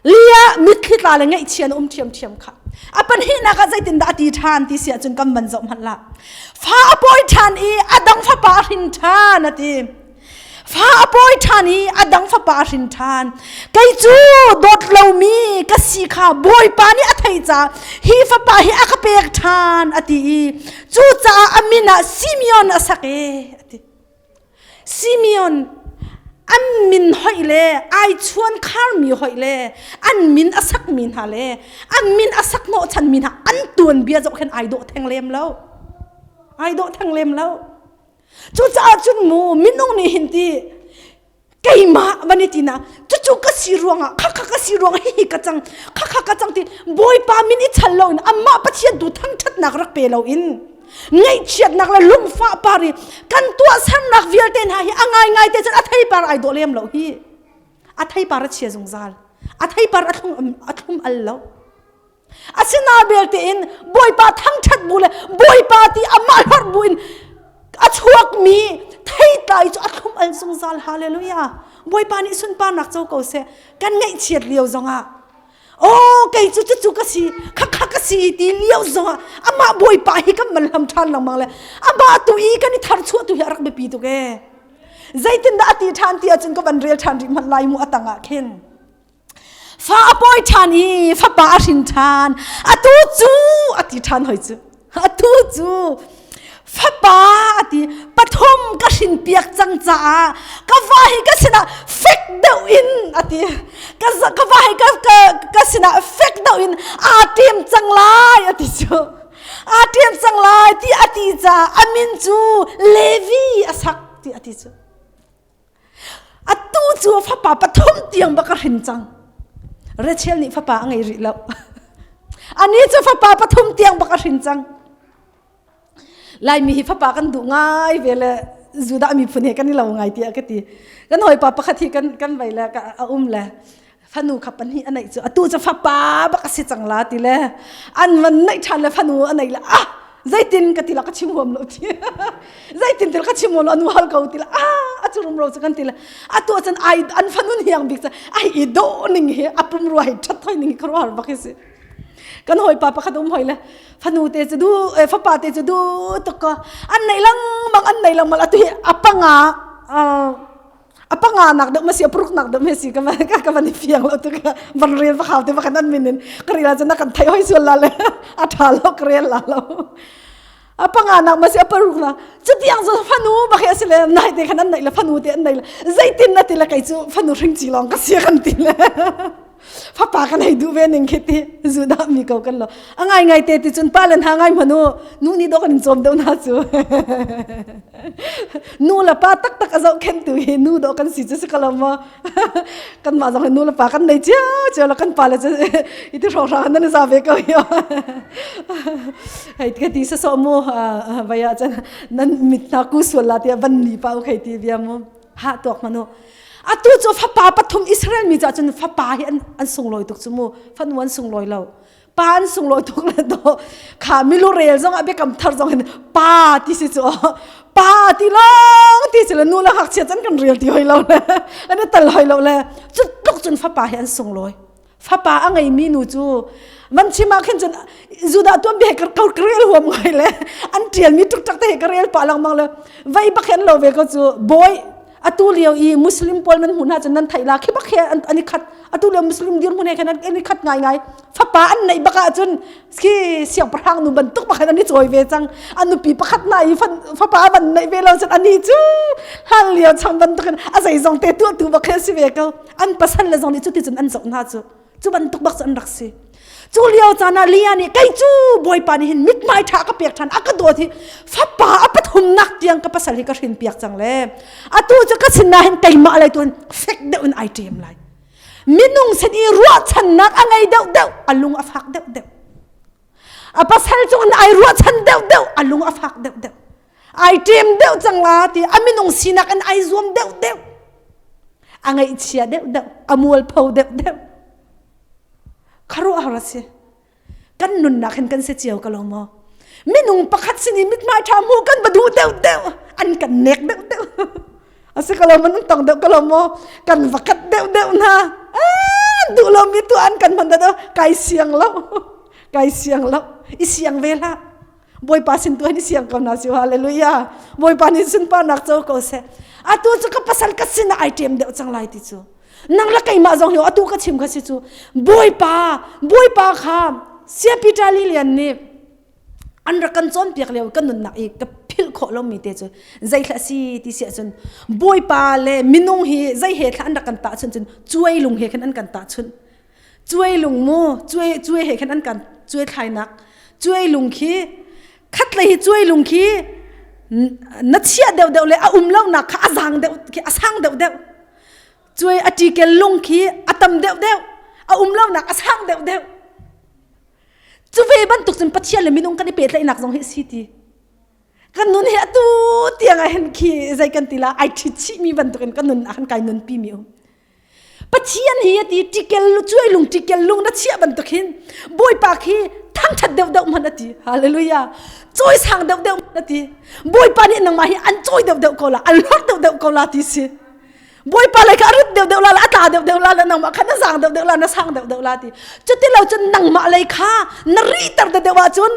Leah mitthli tla le ngaihchia na um ṭhiamṭhiam kha a pahnihnak ah zeitindah a ti ṭhan ti si ahcun kan van zoh hmanh la fa a pawi ṭhan i a dang fapa a hrin ṭhan a ti fa a pawi ṭhan i a dang fapa a hrin ṭhan kei cu dawt lomi ka si kha bawipa nih a theih caah hi fapa hi a ka pek ṭhan a ti i cucaah a min ah Simeon a sak e a ti Simeon an min hoih le ai chuan kharmi hoih le an min a sakmi hna le an min a sak hnawhchanmi hna an tuanbia zoh khin ai dawh theng lem lo ai dawh theng lem lo cucaah cun mu minung nih hin ti keimah van i tina cucu ka si ruangah khakha ka si ruangah hihi ka cang khakha ka cang ti bawipa min i chal loin amah pathian tu thangṭhatnak rak pe loin ngaihchiatnak le lungfah par i kan tuahsernak vialte hna hi a ngaingai te cun a theipar ai dawh lem lo hi a theipar a chia zungzal a theipar a thlum a thlum al lo asina belte in bawipa thangṭhat bu le bawipa ti amah hlorh bu in a chuakmi theitlai cu a thlum al zungzal hallelujah bawipa nih sunparnak co ko seh kan ngaihchiat lio zongah Oh, kei cu cucu ka si, khakha ka si ti lio zongah amah bawipa hi kan man hlam ṭhan lengmang le amah tu i kan i tharchuah tu hi a rak biapi tuk ee. Zeitindah a ti ṭhan ti ahcun ka van rel ṭhan rih hmanh lai mu a tang ah khin. Fa a pawi ṭhan i fapa a hrin ṭhan. Atu cu a ti ṭhan hoi cu. Atu cu fapa a ti pathum ka hrin piak cang caah ka va hi ka sinah fek deuh in a ti ka ka va hi ka ka ka sinah fek deuh in aa ṭem cang lai a ti cu aa ṭem cang lai ti a ti caah a min cu Levi a sak ti a ti cu Atu cu fapa pathum tiang bak a hrin cang. Rachel nih fapa a ngei rih lo. Ani cu fapa pathum tiang bak a hrin cang. Laimi hi fapa kan duh ngai ve le Judah miphun he kan i lo ngai tiah ka ti. Kan hawipa pakhat hi kan kan vei le a um le. Fanu kha pahnih a neih cu atu cu fapa bak a si cang la ti le an van neih ṭhan le fanu a nei le ah zeitin ka ti la ka chim huam lo ti zeitin til ka chim huam lo anu hal ko ti le ah a cu rumro cu kan ti le atu cun ai an fanu hiang bik cu ai i dawh ning hi a pum rua hi ṭhat thoi ning hi khuaruahhar bak hi si kan hawipa pakhat um hoi le fanu te cu du fapa te cu du tuk ko an nei lengmang an nei lengmang atu hi a panga a panga nak deuh ma si a paruk nak deuh ma si ka van ka van i fiang lo tu ka van rel va khau te va kan an min in ka rel ahcun na kan thei hoi sual la le a tha lo ka rel la lo a panga nak ma si a paruk na cutiang cu fanu bak hi asile nai te khan an nei le fanu te an nei le zeitin na ti le kei cu fanu hring chi long ka sia kan ti le fapa kan hei duh ve ning khi ti zu dah mi ko kan lo a ngai ngai te ti cun pa le hna ngai hmanu nu nih dawh kan in cawm deuh na cu nu le pa tak tak a zoh khen tu hi nu dawh kan si cu si ko ma kan mah zong hi nu le pa kan nei cio cio la kan pa le cu iti hrawng hrang nan za ve ko hi hei ka ti sa so mu vaya chan nan mit na ku sual la ti van ni pa u khei ti bia mu ha tuak manu atu cu fapa pathum Israel mi ca cun fapa hi an, an sunglawi tuk cu mu fanu an sunglawi lo pa an sunglawi tuk le do kha milu rel zong ah biakam thar zong hin pa ti si cu pa ti long ti si le nu le ngakchia cun kan rel ti hoi lo le an i tal hoi lo le cu tluk cun fapa hi an sunglawi Fapa a ngeimi nu cu van chim ah khin cun Judah tuanbia ka ka rel huam ngai le an ṭialmi ṭukṭak te he ka rel pah lengmang le vei bak he an lo ve ko cu bawi atu lio i Muslim pawl nan hmuh hna cun nan theih la khi bak he an i khat atu lio Muslim dirhmun he khan an i khat ngai ngai fapa an neih bak ahcun khi siangpahrang nu bantuk bak an i cawi ve cang an nupi pakhat na i fapa van neih ve lo cun ani cu hlan lio chang bantukin a zeizong te tuahtu bak he si ve ko an pasal le zong nih cuti cun an zoh hna cu cu bantuk bak cu an rak si cu lio caan ah Leah nih kei cu bawipa nih hin mithmai ṭha ka pek ṭhan a ka dawt hi fapa a pathumnak tiang ka pasal hi ka hrin piak cang le atu cu ka sin ah hin keimah lei tu hin fek deuh in ai ṭem lai minung sin i ruahchannak a ngei deuh deuh a lung a fak deuh deuh a pasal cung in ai ruahchan deuh deuh a lung a fak deuh deuh ai ṭem deuh cang la ti a minung sinak in ai zuam deuh deuh a ngaihchia deuh deuh a mualpho deuh deuh kharuah har a si kan nunnak hin kan si cio ka lo maw minung pakhat sin i mithmai ṭha hmuh kan va duh deuh deuh an kan nek deuh deuh a si ko lo man tong deuh ko lo maw kan va kat deuh deuh hna duh lo mi tu an kan hman deuh kai siang lo kai siang lo i siang ve hlah Bawipa sin tu hin siang ko na si hallelujah Bawipa nih sunparnak co ko seh atu cu ka pasal ka sin ah ai ṭem deuh cang lai ti cu nang le keimah zong hi atu ka chim kha si cu Bawipa Bawipa kha Sia Peter Lilian nih an rak kan cawnpiak lio kan nunnak i ka philh khawh lomi te cu zei thla si ti si ahcun Bawipa le minung hi zei he thla an rak kan tahchunh cun cuai lung he khan an kan tahchunh cuai lung mu cuai cuai he khan an kan cuai thlainak cuai lung khi khatlei hi cuai lung khi na chiah deuh deuh le a um lonak kha a zang deuh khi a sang deuh deuh cuai a ṭikel lung khi a tam deuh deuh a um lonak a sang deuh deuh cu ve bantuk cun Pathian le minung kan i pehtlaihnak zong hi si ti kan nun hi atu tiang ah hin khi zei kan ti la ai ṭhit chihmi bantukin kan nun ah khan kai nunpi mi um Pathian hi ati tikel cuai lung tikel lung na chiah bantuk hin Bawipa khi thangthat deuh deuh man ati hallelujah cawi sang deuh deuh man ati Bawipa nih nangmah hi an cawi deuh deuh ko la an hlorh deuh deuh ko la ti si Bawipa lei kha a rit deuh deuh la a tla deuh deuh la la nangmah kha na zang deuh deuh la na sang deuh deuh la ti cuti lo cun nangmah lei kha na rihter deuh deuh ahcun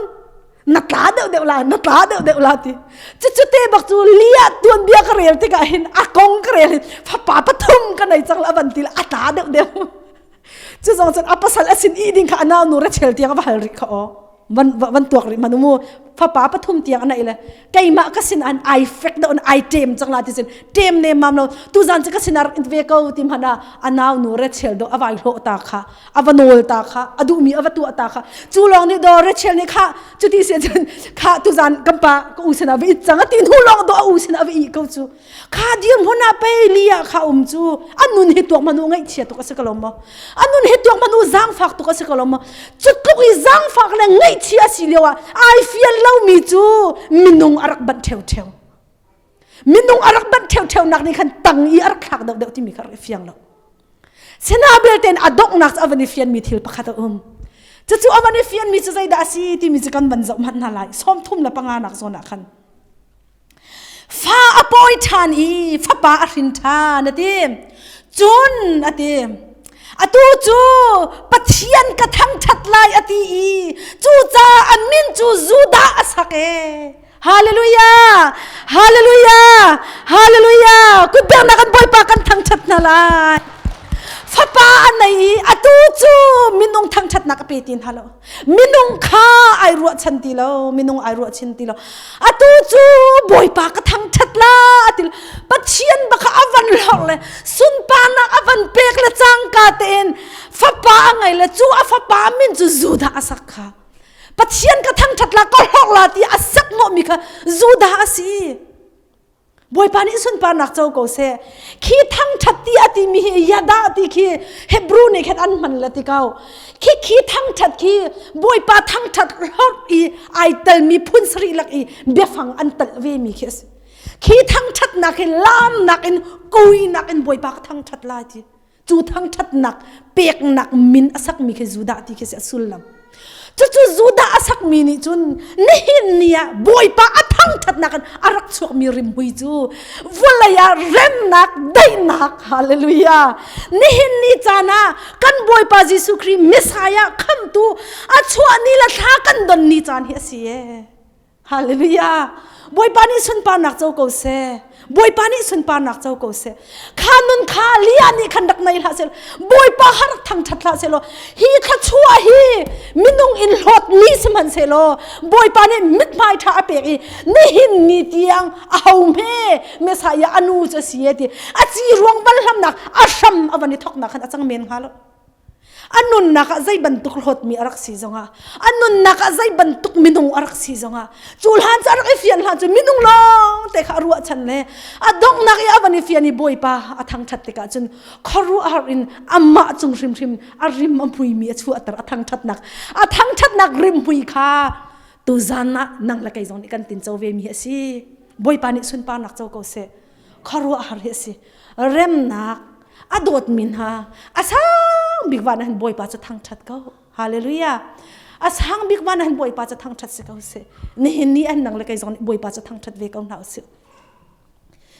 na tla deuh deuh la na tla deuh deuh la ti cucu te bak cu lia tuan bia ka rel tikah hin a kong ka rel hin fapa pathum ka nei cang la van ti la a tla deuh deuh cu zong cun a pasal a sin i ding kha a nau nu Rachel tiang a va hal rih kha aw van van tuak rih manu mu fapa pathum tiang a nei le keimah ka sin an ai fek deuh an ai ṭem cang la ti cun ṭem ne mam lo tu zan cu ka sin ah rak ve ko ti hmanh ah a nau nu Rachel do a vai hlawh ta kha a va nawl ta kha a duhmi a va tuah ta kha cu lawng nih do Rachel nih kha cuti si cun kha tuzan kan pa ka u sinah va it cang a ti hnu lawng do a u sinah va ih ko cu kha dir hmun ah pei li ah kha um cu a nun hi tuak manu ngaihchia tuk a si ko lo maw a nun hi tuak manu zaangfak tuk a si ko lo maw cu tluk i zaangfak le ngaihchia a si lio ah ai fian lomi cu minung a rak banh ṭheu minung a rak banh ṭheu nak nih khan tang i a rak thlak deuh deuh timi kha rak i fiang lo. Sina belte a donghnak cu a van i fianmi thil pakhat a um. Cucu a van i fianmi cu zeidah a si timi cu kan van zoh hmanh hna lai. 35 nak zawn ah khan. Fa a pawi ṭhan i fapa a hrin ṭhan a ti. Cun a ti. Atu cu Pathian ka thangṭhat lai a ti i cucaah a min cu Judah a sak ee. Hallelujah! Hallelujah! Hallelujah! Kutbengnak kan Bawipa kan thangṭhat hna lai. Fapa a nei i atu cu minung thangṭhatnak a pe ti hna lo. Minung kha ai ruahchan ti lo. Minung ai ruahchin ti lo. Atu cu Bawipa ka thangṭhat la a ti. Pathian baka a van hlorh le sunparnak a van pek le cangka tein fapa a ngei le cu a fapa min cu Judah a sak kha. Pathian ka thangṭhat la ka hlorh la ti a sak hnawhmi kha Judah a si. Bawipa nih sunparnak co ko seh. Khi thangṭhat ti a timi hi yada ti khi Hebrew nih khan an hman le ti ko. Khi khi thangṭhat khi Bawipa thangṭhat hlorh i ai telmi phun sarih lak i biafang an telh ve mi khi a si. Khi thangṭhatnak hi laamnak in kuinak in Bawipa ka thangṭhat lai ti. Cu thangṭhatnak peknak min a sakmi khi Judah ti khi si a sullam. Cucu Judah a sakmi nih cun nihin ni ah Bawipa a thangṭhatnak in a rak chuakmi rimhmui cu vawlei ah remnak, daihnak, hallelujah. Nihin ni caan ah kan Bawipa Jesuh Khrih Messiah khamtu a chuah ni le thla kan don ni caan hi a si ee. Hallelujah. Bawipa nih sunparnak co ko seh. Bawipa nih sunparnak co ko seh. Kha nun kha lia nih khan rak nei hlah seh. Bawipa har thangthat hlah seh law hi thluachuah hi minung in hlawt mi sihmanhsehlaw Bawipa nih mithmai tha a pek i nihin ni tiang a ho hme Messiah anu cu a si e ti a ci ruang van hlamnak a hram a van i thoknak khan a cang men hnga lo. A nunnak ah zei bantuk hlawtmi a rak si zongah, a nunnak ah zei bantuk minung a rak si zongah, cu hlan cu a rak i fian hlan cu minung lawng te kha a ruahchan le a donghnak i a van i fian i Bawipa a thangṭhat tikah cun khuaruahhar in amah cung hrimhrim a rim a hmuimi a chuahter a thangṭhatnak a thangṭhatnak rimhmui kha tuzan ah nang le kei zong nih kan tinco ve mi a si. Bawipa nih sunparnak co ko seh. Khuaruahhar hi a si. Remnak a dawtmi hna a sang bik van ah hin Bawipa cu thangṭhat ko. Hallelujah. A sang bik van ah hin Bawipa cu thangṭhat si ko seh. Nihin ni an nang le kei zong nih Bawipa cu thangṭhat ve ko hna usih.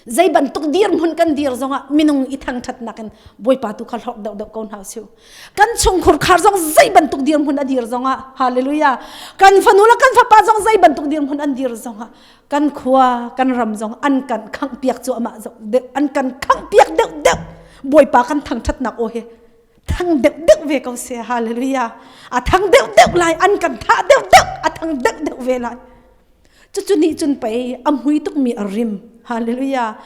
Zei bantuk dirhmun kan dir zongah minung i thangṭhatnak in Bawipa tu kha hlorh deuhdeuh ko hna usih. Kan chungkhur khar zong zei bantuk dirhmun a dir zongah hallelujah. Kan fanu le kan fapa zong zei bantuk dirhmun an dir zongah kan khua kan ram zong an kan khangh piak cu amah deuh an kan khangh piak deuh deuh bawipa kan thangthatnak aw hi thang deuh deuh ve ko se hallelujah a thang deuh deuh lai an kan thah deuh deuh a thang deuh deuh ve lai cucu nih cun pei a mui tukmi a rim hallelujah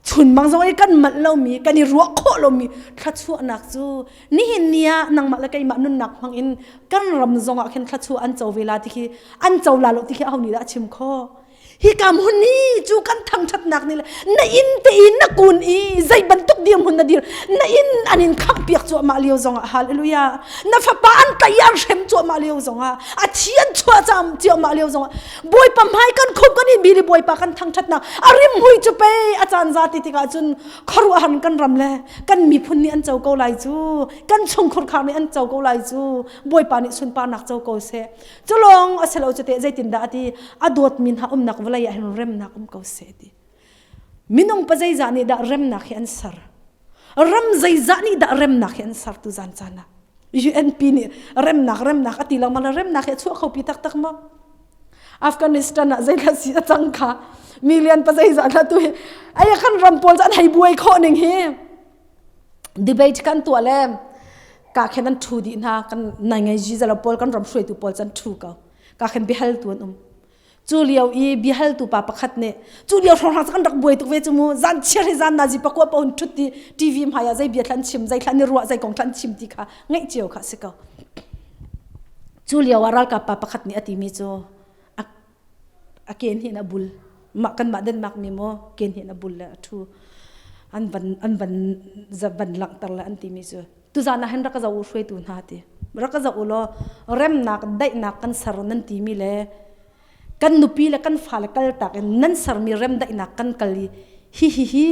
chun mang zong i kan manh lomi kan i ruah khawh lomi thluachuahnak cu nihin ni ah nangmah le keimah nunnak hmang in kan ram zong ah khin thluachuah an co ve la ti khi an co la lo ti khi aho nih dah a chim khawh hi kam hun ni cu kan thangthatnak ni le na inn te in na kun i zei bantuk dirhmun na dir na inn an in khangh piak cuahmah lio zong ah hallelujah na fapa an tlaih an hrem cuahmah lio zong ah a thi an chuah cam cuahmah lio zong ah Bawipa hmai kan khum kan in bili Bawipa kan thangthatnak a rim hui cu pe a caan za ti tikah cun khuaruahhar kan ram le kan miphun nih an co ko lai cu kan chungkhur khar nih an co ko lai cu Bawipa nih sunparnak co ko seh cu lawng a si lo cu te zeitindah a ti a dawtmi hna umnak vawlei ah hin remnak um ko seh ti minung pa zeizah nih dah remnak hi an ser ram zeizah nih dah remnak hi an ser tu zan caan ah UNP nih remnak remnak a ti lengmang le remnak hi a chuah kho pi taktak maw Afghanistan ah zeidah si a cang kha million pa zeizah dah tu hi ai kan ram pawl an hei buai khawh ning hi debate kan tuah le ka khen an thu dih hna kan nai ngai ji zalo pawl kan ram hruaitu pawl chan thu ko ka khen bihal tu an um cu lio i biahaltu pa pakhat nih cu lio hrawnghrang kan rak buai tuk ve cu mu zan chiar hi zan nazi pakua pa hun thut ti TV hmai ah zei bia thlan chim zei thlan ni ruah zei kong thlan chim ti kha ngaih cio kha si ko cu lio ah ralkap pa pakhat nih a timi cu a ken hin a bul mah kan mah Denmark mi maw ken hin a bul le a thu an van an van van langhter le an timi cu tuzan ah hin rak ka zoh u hruaitu hna ti rak ka zoh u law remnak daihnak kan ser nan timi le kan nupi le kan fale kaltak in nan sermi remdaihnak kan kal i hi hi hi.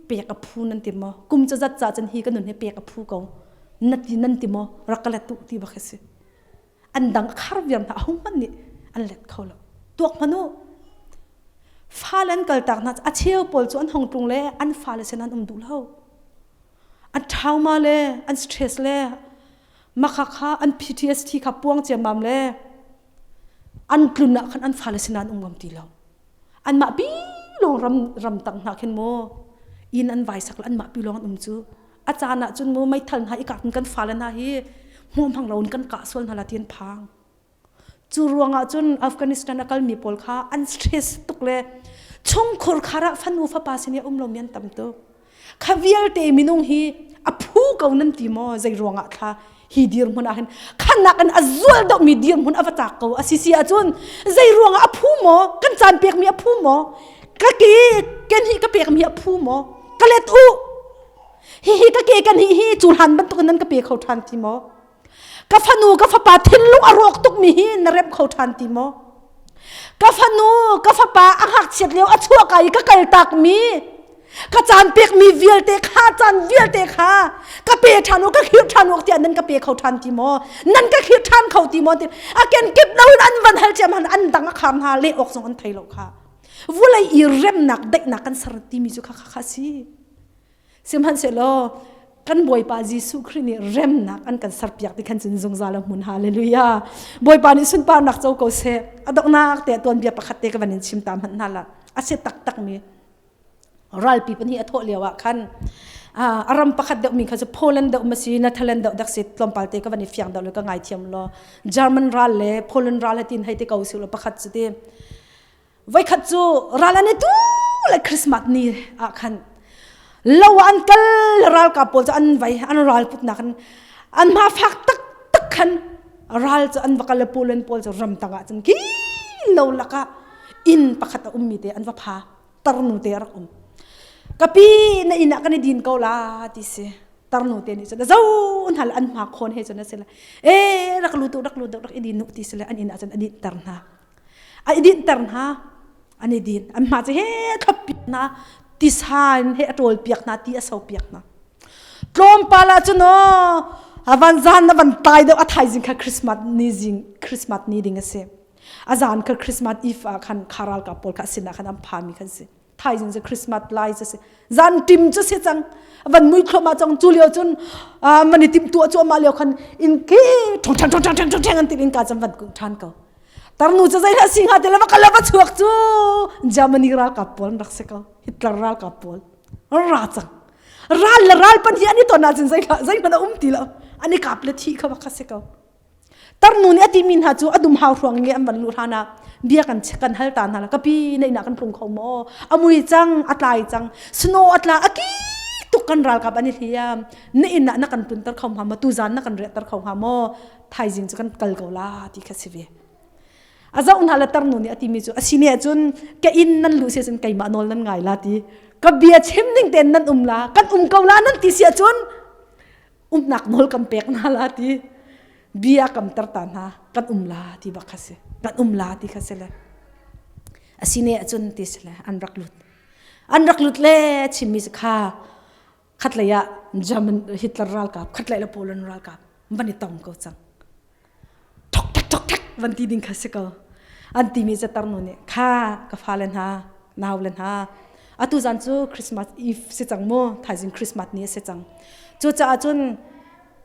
pek a phu nan ti maw? Kum cazat ca cun hi ka nun hi pek a phu ko. Na ti nan ti maw? Rak ka let tu ti bak hi si. An dang a khar viar hna aho hmanh nih an let kho lo. Tuak hmanh u. Fale an kaltak hna a cheu pawl cu an hong tlung le an fale sin an um duh lo. An trauma le an stress le makha kha an PTSD kha puang ciammam le an tlun ah khan an fale sin an um ngam ti lo. Anmah pi lawng ram ram tang hna khin maw inn an vai sak le anmah pi lawng an um cu a caan ah cun mu meithal hna i kah kan fale hna hi hmuh hmang lo in kan kah sual hna la ti an phang. Cu ruangah cun Afghanistan a kalmi pawl kha an stress tuk le chungkhur khar ah fanu fapa sin i a um lomi an tam tuk. Kha vialte minung hi a phu ko nan ti maw zei ruangah thla hi dirhmun ah hin khanak in a zual deuhmi dirhmun a va cak ko a si si ahcun zei ruangah a phu maw kan caan pekmi a phu maw ka ke ken hi ka pekmi a phu maw ka let u hihi ka ke kan hi hi cu hlan bantuk in nan ka pe kho ṭhan ti maw Ka fanu ka fapa thinlung a rawk tukmi hi na remh kho ṭhan ti maw? Ka fanu ka fapa a ngakchiat lio a chuahka i ka kaltakmi ka caan pekmi vialte kha caan vialte kha ka pe ṭhan u ka khirh ṭhan u tiah nan ka pe kho ṭhan ti maw? Nan ka khirh ṭhan kho ti maw? Ti a kenkip loin an van hal ciam an dang a kham hna leh awk zong an thei lo kha. Vulei i remnak daihnak kan ser timi cu kha kha kha si. Sihmanhsehlaw kan Bawipa Jesuh Khrih nih remnak an kan serpiak ti khan cun zungzal a hmun. Hallelujah. Bawipa nih sunparnak co ko seh. A donghnak te tuanbia pakhat te ka van in chim ta hmanh hna la. A si taktak mi ralpi pahnih a thawh lio ah khan a ram pakhat deuh mi kha cu Poland deuh ma si Netherlands deuh dak si tlawmpal te ka van i fiang deuh le ka ngai thiam law German ral le Poland ral he tin hei te ko si lo pakhat cu ti Voikhat cu ral an i tu le Christmas ni ah khan lo ah an kal ralkap pawl cu an vai an ral putnak in an hma fak taktak khan ral cu an va kal le Poland pawl cu ramtang ah cun ki lo lakah inn pakhat a ummi te an va pha tarnu te a rak um kapi na inn ah kan i din ko la ti si tarnu te nih cun zo hna le an hma khawn he cun a si le e rak lu tu rak lu rak i din nu ti si le an inn ah cun a dinter hna A i dinhter hna. An i din. An hma cu he thlop piak hna. Tisa in he a ṭawl piak hna, ti a so piak hna. Tlawmpal ah cun aw, a van zan a van tai deuh a thaizing kha Christmas ni zing Christmas ni ding a si. A zan kha Christmas Eve ah khan kha ralkap pawl kha a sinah khan an phami khan si. Thaizing cu Christmas lai cu si. Zan tim cu si cang. Van mui thluahmah cang cu lio cun man i timhtuah cuahmah lio khan in ki ṭhong ṭhang ṭhong ṭhang ṭhong ṭhang an ti in ka cam van kung ṭhan ko. Tarnu cu zei dah si hnga ti le va kal va chuak cu Germany ralkap pawl an rak si ko. Hitler ralkap pawl ra cang. Ral le ral pan hi an i ton ahcun zei zeihmanh a um ti lo. An i kap le thi kha va kha si ko. Tarnu nih a timi hna cu a dumhau hruang nge an van luh hlan ah bia kan kan hal ta hna la kapi na inn ah kan tlung kho maw a mui cang a tlai cang snow a tla a ki tuk kan ralkap an i hliam na inn ah na kan tlunter kho hnga maw tuzan na kan riahter kho hnga maw thaizing cu kan kal ko la ti kha si ve a zoh hna le tarnu nih a timi cu a si ne ahcun ka inn nan luh si ahcun keimah nawl nan ngai la ti ka bia chim ning tein nan um la kan um ko la nan ti si ahcun umnak nawl kan pek hna la ti bia kam ter ta hna kan um la ti bak kha si kan um la ti kha si le asine ahcun ti si le an rak lut an rak lut le chimmi si kha khatlei ah German Hitler ralkap khatlei le Poland ralkap van i tong ko cang thok thak thok thak van ti ding kha si ko an timi cu tarnu nih kha ka fale hna nau le hna atu zan cu Christmas Eve si cang mu thaizing Christmas ni a si cang cucaah cun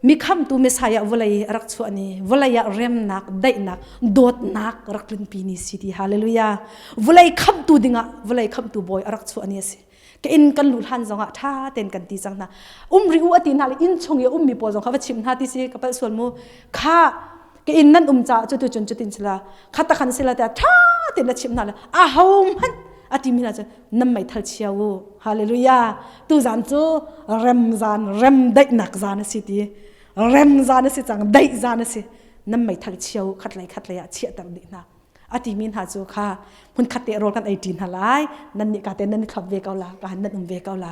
mi khamtu Messiah vawlei a rak chuah ni vawlei ah remnak daihnak dawtnak rak tlunpi ni si ti hallelujah vawlei khamtu dingah vawlei khamtu bawi a rak chuah ni a si ka inn kan luh hlan zongah ṭha tein kan ti cang hna um ri u a ti hna le inn chung i a ummi pawl zong kha va chim hna ti si ka palh sual mu kha ka inn nan um caah cutu cun cutin sila kha ta khan sila tiah ṭha tein na chim hna le a ho hmanh a timi hna cu nan meithal chia u hallelujah tu zan cu rem zan rem daihnak zan a si ti rem zan a si cang daih zan a si nan meithal chia u khatlei khatlei ah chiahter dih hna a timi hna cu kha hmunkhat te rawl kan ei ṭi hna lai nan nih ka te nan i thlop ve ko la ka han nan um ve ko la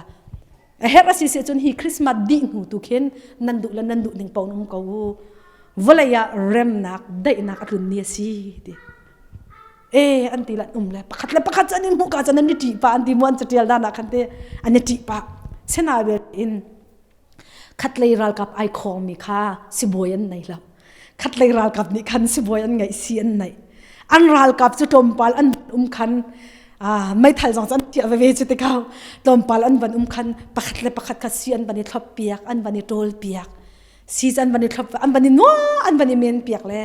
a herh a si si cun hi Christmas dih hnu tu khin nan duh le nan duh ning paoh um ko u vawlei ah remnak daihnak a tlun ni a si ti e an ti lan um le pakhat le pakhat cu an in hmuh ka cun an i ṭih pa an ti mu an catial dan ah khan te an i ṭih pa. Sinain in khatlei ralkap ai khawngmi kha sibawi an nei lo. Khatlei ralkap nih khan sibawi an ngeih si an neih. An ralkap cu tlawmpal an um khan meithal zong cu an tiah veve cu tikau tlawmpal an van um khan pakhat le pakhat kha si an van i thlop piak an van i ṭawl piak si an van i thlop an van i nua an van i men piak le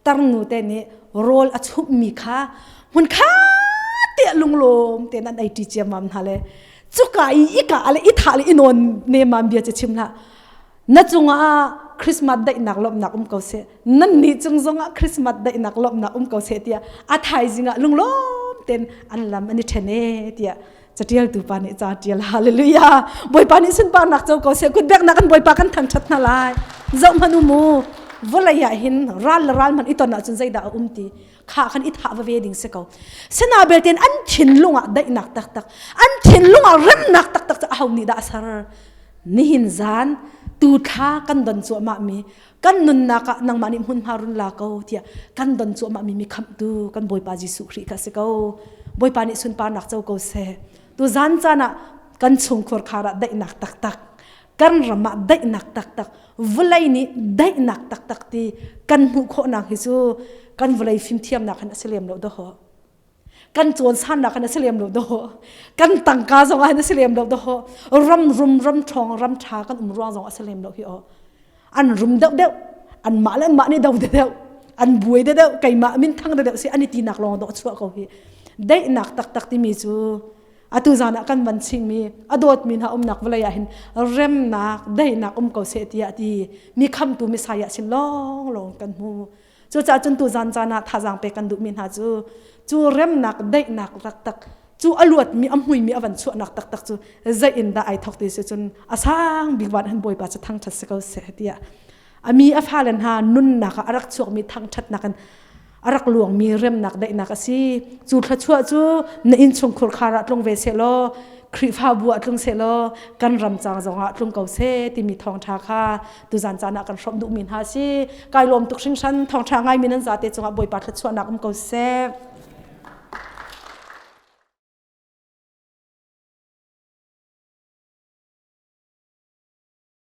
tarnu te nih rawl a chumhmi kha hmun kha te lunglawm tein an ei ṭi ciammam hna le cuka i ika le i thah le i nawn nemam bia cu chim hlah na cungah Christmas daihnak lawmhnak um ko seh nan nih cung zongah Christmas daihnak lawmhnak um ko seh tiah a thaizing ah lunglawm ten an lam an i ṭhen e tiah catialtu pa nih ca ṭial. Hallelujah! Bawipa nih sunparnak co ko seh. Kutbeknak kan Bawipa kan thangṭhat hna lai. Zoh hmanh u mu, vawlei ah hin ral le ral hmanh i ton ahcun zeidah a um ti kha khan i thah va ve ding si ko. Sina belte an thinlung ah daihnak taktak, an thinlung ah remnak taktak cu aho nih dah a ser? Nihin zan tu thla kan don cuahmah mi kan nunnak ah nangmah nih hmunhma run la ko tiah kan don cuahmah mi mi khamhtu kan Bawipa Jesuh Khrih kha si ko. Bawipa nih sunparnak co ko seh. Tu zan caan ah kan chungkhur khar ah daihnak taktak, kan ram ah daihnak taktak, vawlei nih daihnak taktak ti kan hmuh khawhnak hi cu kan vawlei fimthiamnak hin a si lem lo dawh. Kan cawn sannak hin a si lem lo dawh. Kan tangka zong ah hin a si lem lo dawh. Ram rum ram ṭhawng ram ṭha kan um ruang zong a si lem lo hi aw. An rum deuh deuh, an mah le an mah nih do deuh, an buai deuh deuh, keimah min thang deuh deuh si an i tinak lawng dawh chuah ko hi. Daihnak taktak timi cu atu zan ah kan van chingmi a dawtmi hna umnak vawlei ah hin remnak daihnak um ko seh tiah ti mi khamtu Messiah sin lawng lawng kan hmu. Cucaah cun tu zan caan ah thazaang pek kan duhmi hna cu cu remnak daihnak taktak cu a luatmi a hmuimi a van chuahnak taktak cu zei in dah ai thok ti si cun a sang bik van han Bawipa cu thangṭhat si ko seh tiah a mi a fale hna nunnak ah a rak chuakmi thangṭhatnak in a rak luangmi remnak daihnak a si. Cu thluachuah cu na innchungkhur khar ah tlung ve seh law, Khrihfabu ah tlung seh law, kan ram cang zong ah tlung ko seh timi thawngṭha kha tuzan caan ah kan hrawmh duhmi hna si. Kai lawm tuk hringhran. Thawngṭha ngaimi nan zate cungah Bawipa thluachuahnak um ko seh.